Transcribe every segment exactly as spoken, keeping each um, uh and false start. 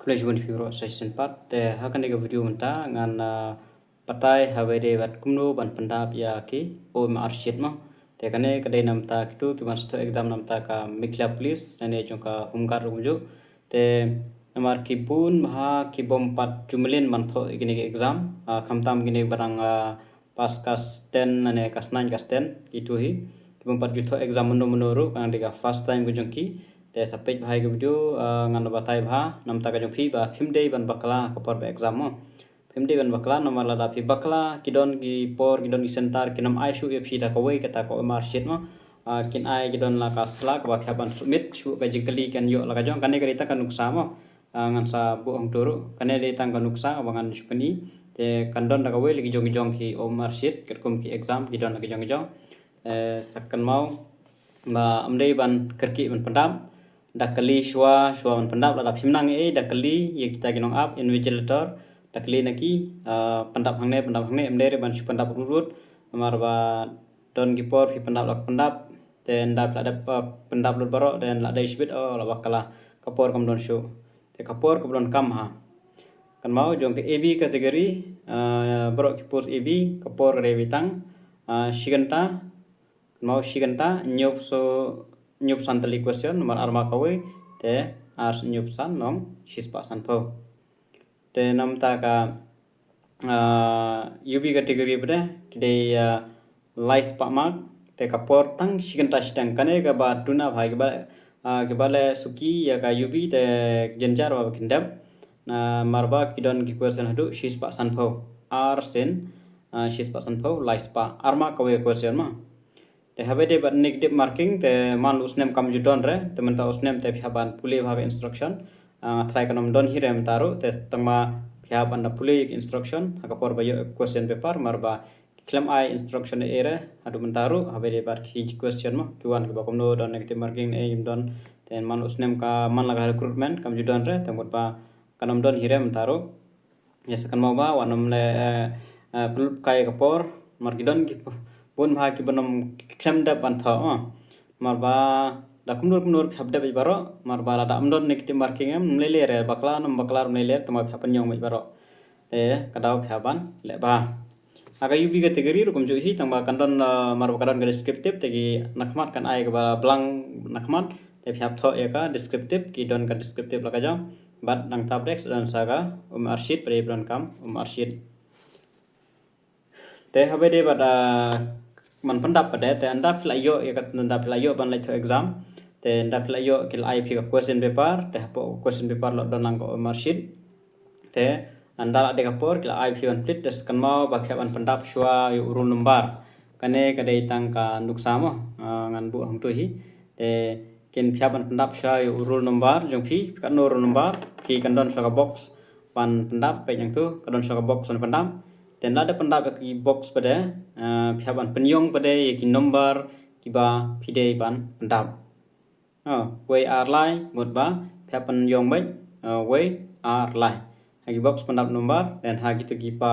Khublei shibun ïa phi baroh sa shisien pat. Te ha kane ka video mynta ngan, ah, batai ha ba dei bad kumno ban pyndap ïa ki O M R sheet mo. Te kane ka dei namar kito kiban sa thoh exam namar ka Meghalaya Police, lane jong ka Home Guard ruh kumjuh. Te namar ki bun bha ki bym pat ju mlien ban thoh ïa kine ki exam, ah, khamtam kine ba dang, ah, pass class ten lane class nine, class ten, kito hi ki bym pat ju thoh exam mynno mynno ruh, ka dei ka first time ka jong ki. Te sa peit bha ïa ka video, ah, ngan batai bha namar ka jong phi ba phim dei ban bakla ha ka por ba exam mo. Phim dei ban bakla namar lada phi bakla, ki don ki por, ki don ki center kin ym ai shuh ïa phi da kawei kata ka O M R sheet mo. Ah, kin ai, ki don la ka sla kaba phi hap ban submit shuh, ka jingkylli kan ïoh la ka jong. Kane ka dei tang ka nuksa mo. Ah, ngan sa buh hangto ruh. Kane dei tang ka nuksa kaba ngan shu pyni. Te kan don da kawei la ki jong ki jong ki O M R sheet, katkum ki exam ki don la ki jong ki jong. Eh, sa kynmaw ba ym dei ban kyrkieh ban pyndap. Da kylli shuwa, shuwa ban pyndap, lada phim nang ei, da kylli ïa kita ki nongap, invigilator. Da kylli na ki, ah, pyndap hangne, pyndap hangne, ym dei re ban shu pyndap rud rud. Namar ba don ki por phi pyndap la ka pyndap. Te ynda phi la dep, ah, pyndap lut baroh, te la dei shibit, oh, la bakla, ka por kam don shuh. Te ka por kaba donkam ha. Kynmaw jong ka A B category, ah, baroh ki post A B, ka por ka dei ba tang, ah, shi kynta, kynmaw shi kynta, hynñiewphew, hynñiewphew san tylli question, namar ar mark kawei, te ar hynñiewphew san long shispah sanphew. Te namar ka, ah, U B category pat de, ki dei, ah, lai spah mark, te ka por tang shi kynta shiteng. Kane kaba duna bha, kiba, ah, kiba leh suki ïa ka U B te jynjar ba kin dep. Namar ba ki don ki question haduh shispah sanphew. Ar sien, ah, shispah sanphew, lai spah. Ar mark kawei question mo. Te haba dei bad negative marking, te man u snem kam ju don re, te mynta u snem te phi hap ban pule bha ka instruction. Ah, nga tharai kan ym don hi re mynta ruh, te tang ma phi hap ban da pule ïa ka instruction ha ka por ba ïoh question paper, namar ba ki khlem ai instruction ei ei re haduh mynta ruh, haba dei bad ki question mo, ki wan kiba kumno, don negative marking ne ei ym don. Te man u snem ka man la ka recruitment kam ju don re, te mut ba kan ym don hi re mynta ruh. Ïa sa kynmaw ba wat nym leh, eh, eh, pynlut kai ka por, namar ki don ki bun bha kiba nym, ki khlem dep ban thoh, oh. Namar ba da kumno kumno phi hap dep ïa baroh, namar ba lada ym don negative marking em, ym lei lei re, bakla ne ym bakla ym lei lei, tang ba phi hap pynïong beit baroh. Te ka daw phi hap ban leh bha. Ha ka U B category ruh kumjuh hi, tang ba kan don, eh, namar ba ka don ka descriptive, te ki na khmat kan ai kaba blank na khmat, te phi hap thoh ïa ka descriptive, ki don ka descriptive la ka jong. Bad nangta pat de sa don sa ka O M R sheet, pat de ba donkam O M R sheet. Te haba dei bad, ah, ban pyndap pat de, te ynda phi la ïoh ïa ka, ynda phi la ïoh ban leit thoh exam, te ynda phi la ïoh ki la ai phi ka question paper, te hapoh question paper la don lang ka O M R sheet. Te ynda la dei ka por ki la ai phi ban plie, te sa kynmaw ba phi hap ban pyndap shuwa ïa u roll number. Kane ka dei tang ka nuksa mo, ah, ngan buh hangto hi. Te kin phi hap ban pyndap shuwa ïa u roll number jong phi, katno roll number, phi kan don shuwa ka box ban pyndap, peit hangto, ka don shuwa ka box ban pyndap. Te ynda la dep pyndap ïa ki box pat de, ah, phi hap ban pynïong pat de ïa ki number kiba phi dei ban pyndap. Oh, wei ar lai, mut ba phi hap pynïong beit, ah, wei ar lai. Ha ki box pyndap number, then ha kito ki pa,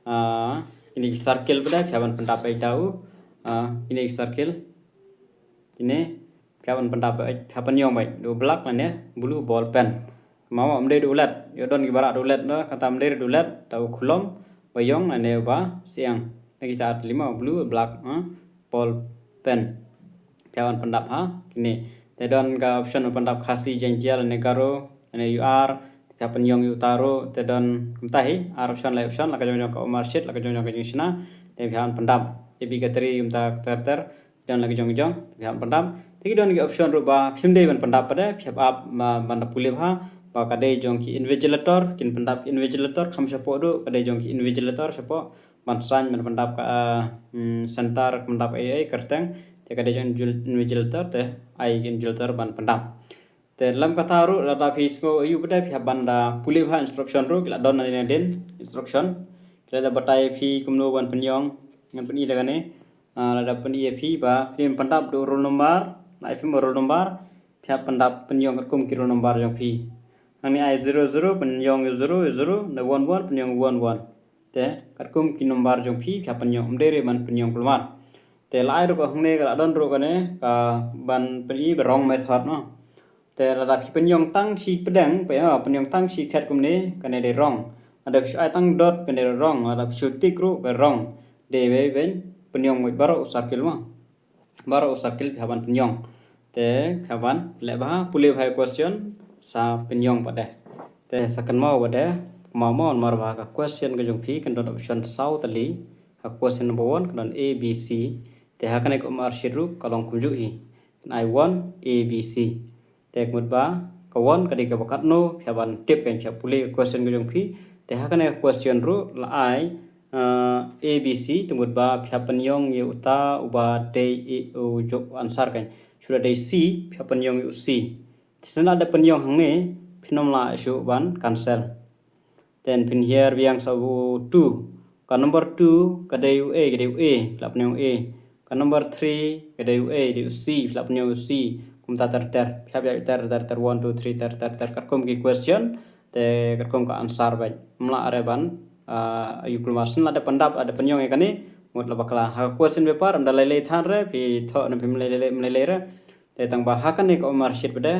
ah, kine ki circle pat de phi hap ban pyndap beit da u, ah, kine ki circle. Kine phi hap ban pyndap beit, phi hap pynïong beit da u black lane blue ball pen. Kynmaw ym dei da u let, ïoh don kiba rah da u let, da kata ym dei da u let, da u khulom ba ïong lane ba siang. Te kita ar tylli mo, blue, black, ha, ball pen. Phi hap ban pyndap ha kine. Te don ka option ban pyndap Khasi, Jaiñtia lane Garo lane U R. Phi hap pynïong ïa uta ruh, te don kumta hi, ar option, lai option, la ka jong jong ka O M R sheet, la ka jong jong ka jingshna. Te phi hap ban pyndap A B category kumta ter ter. Don la ki jong ki jong, te phi hap ban pyndap. Te ki don ki option ruh ba phim dei ban pyndap pat de, phi hap ap ma, ban da pule bha ba ka dei jong ki invigilator, kin pyndap ki invigilator, kham shapoh duh, ka dei jong ki invigilator shapoh ban sign, ban pyndap ka, ah, mm, center, pyndap ei ei kyrteng, te ka dei jong invigil-, invigilator, te ai ki invigilator ban pyndap. Te lem kata ruh lada phi sngew aïu pat de phi hap ban da pule bha instruction ruh, ki la don nadien nadien instruction. Ki la da batai phi kumno ban pynïong, ngan pyni da kane. Ah, lada pyni ïa phi ba phi dei ban pyndap da u roll number, la ai phi ma roll number, phi hap pyndap pynïong katkum ki roll number jong phi. Hangne ai zero zero, pynïong ïa u zero, ïa u zero, da one one, pynïong one one. Te katkum ki number jong phi, phi hap pynïong, ym dei re ban pynïong kulmar. Te la ai ruh ka hangne, ka la don ruh kane ka ban pyni ba wrong method mo. Te lada phi pynïong tang shi pdeng, phi, ah, pynïong tang shi khet kumne, kane dei wrong. Lada phi shu ai tang dot, kane dei wrong. Lada phi shu tik ruh, ka wrong. Dei wei wei, pynïong wei baroh u circle mo. Baroh u circle phi hap ban pynïong. Te phi hap ban leh bha, pule bha ïa question sa pynïong pat de. Te sa kynmaw pat de, kynmaw mo namar ba ha ka question ka jong phi kan don option saw tylli. Ha question number one kan don A, B, C. Te ha kane ka Umar sheet ruh ka long kumjuh hi. Kan ai one, A, B, C. Te ka mut ba ka one ka dei kaba katno, phi hap ban tip, kan phi hap pule ka question ka jong phi. Te ha kane ka question ruh la ai, ah, A, B, C, te ka mut ba phi hap pynïong ïa uta uba dei, i, u jop answer, kan. Shu da dei C, phi hap pynïong ïa u C. Te shen lada pynïong hangne, phin ym lah shuh ban cancel. Then phin hiar biang sa u two. Ka number two ka dei u A, ka dei u A, phi lah pynïong u A. Ka number three ka dei u A, dei u C, phi lah pynïong u C. Kumta ter ter, phi hap ïa ter ter ter, one, two, three, ter ter ter, katkum ki question. Te katkum ka answer beit. Ym lah re ban, ah, ïa u kulmar. Shen lada pyndap, lada pynïong ïa kane, mut la bakla. Ha ka question paper ym da lei lei than re, phi thoh ne phim lei lei, ym lei lei re. Te tang ba ha kane ka Umar sheet pat de,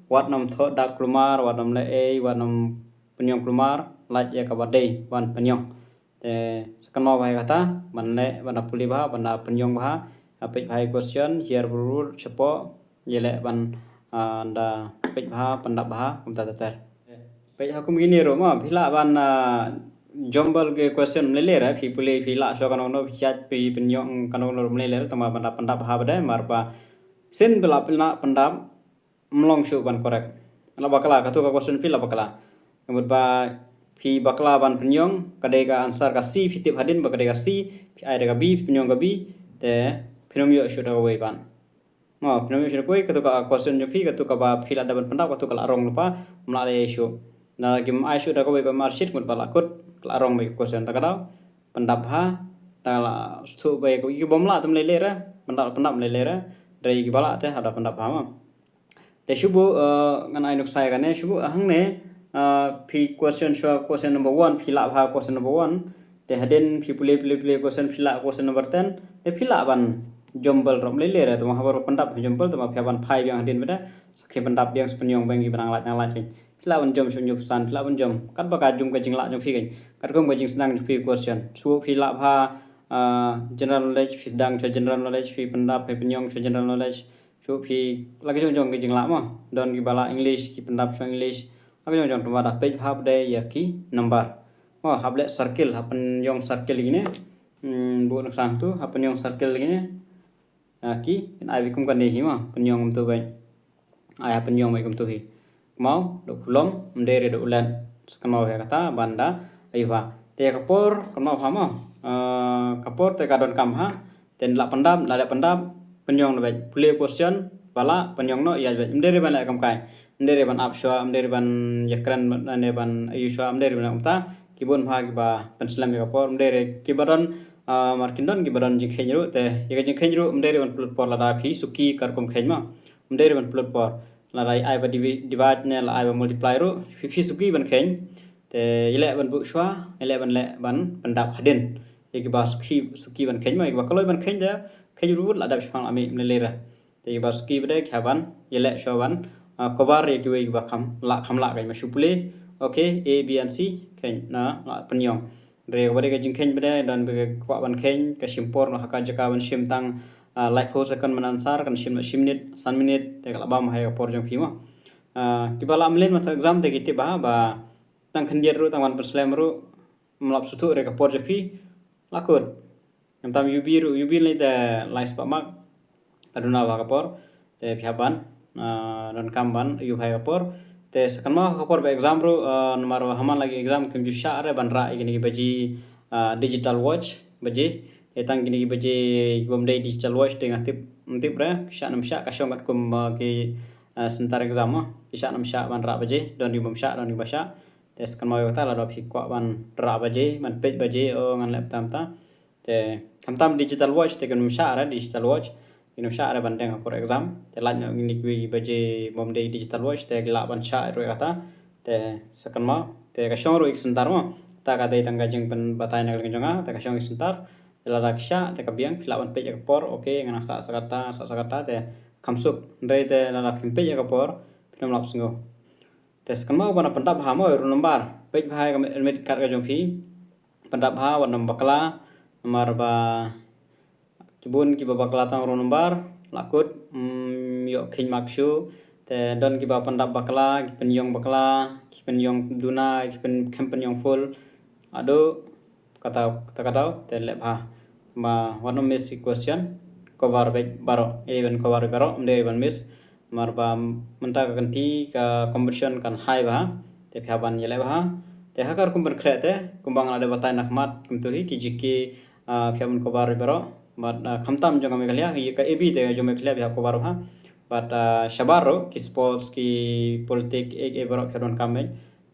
wat nym thoh dak kulmar, wat nym leh ei, wat nym pynïong kulmar, lait ïa kaba dei ban pynïong. Te sa kynmaw bha ïa kata, ban leh, ban da pule bha, ban da pynïong bha, ah, peit bha ïa question, hiar brur shapoh, ïaleh ban, ah, da peit bha, pyndap bha, kumta ter ter. Peit ha kum kine ruh mo, phi lah ban, ah, jumble ki question ym lei lei re, phi pule, phi lah shuwa kano kano, phi jait, phi pynïong kano kano ym lei lei re, tang ba ban da pyndap bha pat de, mar ba shen phi lah, phi lah pyndap, ym long shuh ban correct. La bakla, katu ka question phi la bakla. Ka mut ba phi bakla ban pynïong, ka dei ka answer ka C, phi tip hadien ba ka dei ka C, phi ai da ka B, phi pynïong ka B, te phin ym ïoh shuh da kawei pat. Mo, phin ym ïoh shuh da kawei, katu ka question jong phi, katu kaba phi la dep ban pyndap, katu ka la wrong lypa, ym lah leh shuh. Lada kim ai shuh da kawei ka Umar sheet, ka mut ba la kut, ka la wrong beit ka question, ta ka daw pyndap bha, ta la shu beit ka, ki bym lah te ym lei lei re, pyndap, pyndap ym lei lei re, hynrei kiba lah te hap da pyndap bha mo. Te shu buh, eh, ngan ai nuksa ïa kane, shu buh hangne, eh, phi question shuwa, question number one, phi lah bha question number one. Te hadien phi pule, pule, pule question, phi lah question number ten. Te phi lah ban jumble ruh ym lei lei re, te ma haba pyndap jumble, te ma phi hap ban phai biang hadien pat de. Sa khie pyndap biang, sa pynïong biang kiba nang lait, nang lait, kan. Phi lah ban jump shuh hynñiew phew san, phi lah ban jump. Katba ka jump ka jingleh jong phi, kan. Katkum ka jingsdang jong phi question. Shu phi lah bha, eh, general knowledge, phi sdang shuwa general knowledge, phi pyndap, phi pynïong shuwa general knowledge. Shu phi la ki jong jong ki jinglah mo. Don kiba lah English, ki pyndap shuwa English. La ki jong jong, tang ba da peit bha pat de ïa ki number. Mo, hap leh circle, hap pynïong circle kine. Hmm, buh nuksa hangtu, hap pynïong circle kine. Ah, ki, phin ai beit kum kane hi mo, pynïong kumtu beit. Ai, hap pynïong beit kumtu hi. Kynmaw, da u khulom, ym dei re da u let. Sa kynmaw ïa kata, ban da ïoh bha. Te ïa ka por, kynmaw bha mo. Ah, ka por te ka donkam bha. Te la pyndap, la dep pyndap, pynïong noh beit. Pule question, ba lah, pynïong noh, ïaid beit. Ym dei re ban leh kam kai. Ym dei re ban ap shuwa, ym dei re ban ïakren, ne ban ïoh shuwa, ym dei re ban leh kumta. Ki bun bha kiba pynslem ïa ka por, ym dei re kiba don, ah, mar kin don kiba don jingkheiñ ruh, te ïa ka jingkheiñ ruh, ym dei re ban pynlut por lada phi suki katkum kheiñ mo. Ym dei re ban pynlut por. Lada ai ba divi-, divide ne la ai ba multiply ruh, phi, phi suki ban kheiñ. Te ïaleh ban buh shuwa, ïaleh ban leh ban pyndap hadien. Ïa kiba suki, suki ban kheiñ mo, ïa kiba kloi ban kheiñ te, kheiñ ruh la dep shaphang la mih, ym lei lei re. Te ïa kiba suki pat de, ki hap ban ïaleh shuwa ban, ah, cover ïa kiwei kiba kham lah, kham lah, kan, ma shu pule. Okay, A, B and C, kheiñ, na, la pynïong. Hynrei kaba dei ka jingkheiñ pat de, don ba ka kwah ban kheiñ, ka shim por noh ha ka jaka ban shim tang, ah, laiphew second ban answer, kan shim noh shi minit, san minit, te ka la bam ha ïa ka por jong phi mo. Ah, kiba lah mlien mynta exam te ki tip bha, ba tang khyndiat ruh, tang ban pynslem ruh, ym lap shuh re ka por jong phi, la kut. Khamtam U B ruh, U B lei te lai spah mark. Ka duna bha ka por. Te phi hap ban, ah, donkam ban ïoh bha ïa ka por. Te sa kynmaw ka por ba exam ruh, ah, namar ba ha man la ki exam kim ju shah re ban rah ïa kine ki baje, ah, digital watch baje. Te tang kine ki baje kibym dei digital watch te nga tip, ym tip re, shah ne ym shah, ka shong katkum, ah, ki, ah, center exam mo. Ki shah ne ym shah ban rah baje, don kibym shah, don kiba shah. Te sa kynmaw ïa kata, lada phi kwah ban rah baje, ban peit baje, o ngan leh kumta kumta. Te khamtam digital watch te kim shah re digital watch. Kim shah re ban deng ha por exam. Te lait noh kine kiwei ki baje bym dei digital watch te ki lah ban shah ruh ïa kata. Te sa kynmaw, te ka shong ruh ïa ki center mo. Te ka dei tang ka jingpynbatai na ka liang jong nga, te ka shong ïa ki center. Te lada ki shah, te ka biang, phi lah ban peit ïa ka por, okay, nga nang sah sa kata, sah sa kata, te kham suk. Hynrei te lada phim peit ïa ka por, phi Ym lap sngew. Te sa kynmaw ban pyndap bha mo ïa u roll number. Peit bha ïa ka admit card ka jong phi. Pyndap bha, wat nym bakla. Namar ba ki bun kiba bakla tang roll number, la kut, mm, ïoh kheiñ mark shuh. Te don kiba pyndap bakla, ki pynïong bakla, ki pynïong duna, ki pyn, khlem pynïong full. Haduh kata, kata, kata, te leh bha. Ba wat nym miss ïa ki question. Cover beit baroh, ïa ban cover baroh, ym dei ban miss. Namar ba mynta ka kynti ka competition kan high bha. Te phi hap ban ïaleh bha. Te ha ka rukom pynkhreh te, kumba nga la dep batai na khmat, kumto hi ki G K, ah, phi hap ban cover baroh. Bad, ah, khamtam jong ka Meghalaya, ïa ka A B te jong Meghalaya phi hap cover bha. Bad, ah, shabar ruh, ki sports, ki politics, ei ei baroh phi hap donkam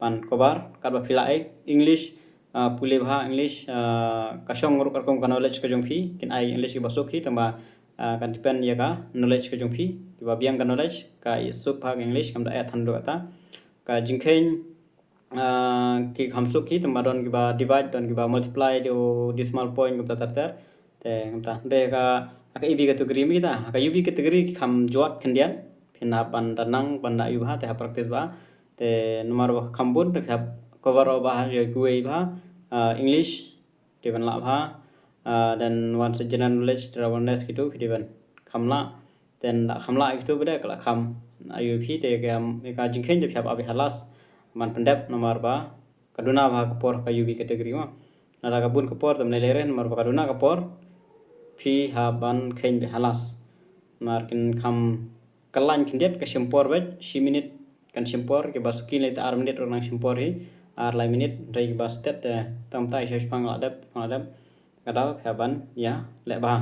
ban cover. Katba phi lah ei, English, ah, pule bha English, ah, ka shong ruh katkum ka knowledge ka jong phi, kin ai English kiba suk hi, tangba, ah, kan depend ïa ka knowledge ka jong phi, kiba biang ka knowledge, ka ïa suk bha ka English, kam da ai than ruh kata. Ka jingkheiñ, ah, ki kham suk hi, tangba don kiba divide, don kiba multiply, dei u decimal point, kumta ter ter. Te kumta, dei ka, ka A B category mi kita, ka U B category ki kham jwat khyndiat, phin hap ban da nang, ban da ïoh bha, te hap practice bha. Te namar ba kham bun, te phi hap cover bha, ïa kiwei bha, ah, English, te ban lah bha, ah, then wan sa general knowledge, general awareness kitu, phi te ban kham lah, then da kham lah kitu bad ka la kham, ïa phi te ka, ka jingkheiñ te phi hap ap ha last, ban pyndep namar ba, ka duna bha ka por ka U B category mo. Lada ka bun ka por, te ym lei lei re, namar ba ka duna ka por, phi hap ban kheiñ beit ha last. Namar kin kham kyllain khyndiat ka shim por beit, shi minit kan shim por, kiba suki lei te ar minit ruh nang shim por hi, ar lai minit, hynrei kiba stet te, tang tai sha shipang la dep, la dep, ka daw, phi hap ban, ïaleh bha.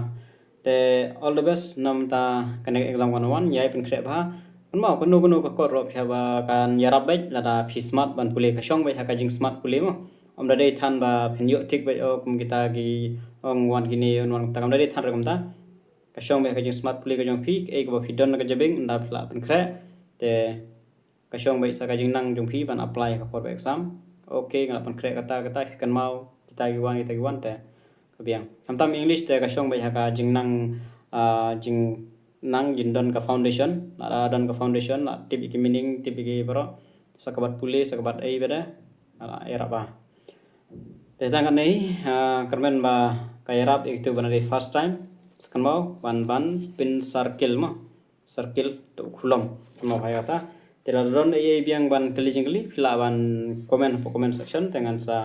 Te all the best, namar ta kane exam kan wan, ïai pynkhreh bha. Kynmaw, kano kano ka kot ruh phi hap ban ïarap beit, lada phi smart ban pule ka shong beit ha ka jingsmart pule mo. Ym da dei than ba phin ïoh tik beit o kum kita ki ong wan kine wan ta kam da dei than ruh kumta. Ka shong beit ha ka jingsmart pule ka jong phi, kaei kaba phi don ka jabieng, ynda phi lah pynkhreh. Te ka shong beit sa ka jingnang jong phi ban apply ka por ba exam. Okay, nga la pynkhreh kata, kata, phi kynmaw, kita ki wan, kita ki wan te. Ka biang. Khamtam English te ka shong beit ha ka jingnang, ah, jingnang jin don ka foundation. La, la don ka foundation, la tip ïa ki meaning, tip ïa ki baroh. Sa ka bad pule, sa ka bad ei bad. La, ïarap bha. Te tang katne, ah, kyrmen ba ka ïarap ïa kitu ba na dei first time. Sa kynmaw, ban, ban, pyn circle mo. Circle to khulom. Mo bha ïa kata. Te lada don ei ei biang ban kylli jingkylli, phi lah ban comment hapoh comment section, te ngan sa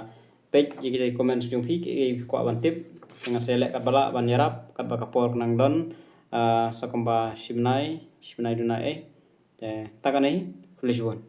peit ïa ki comment jong phi, kiei phi kwah ban tip. Te ngan sa leh katba lah ban ïarap, katba ka por nang don, ah, sa kumba shi bnai, shi bnai duna ei. Te tang katne, khublei shibun.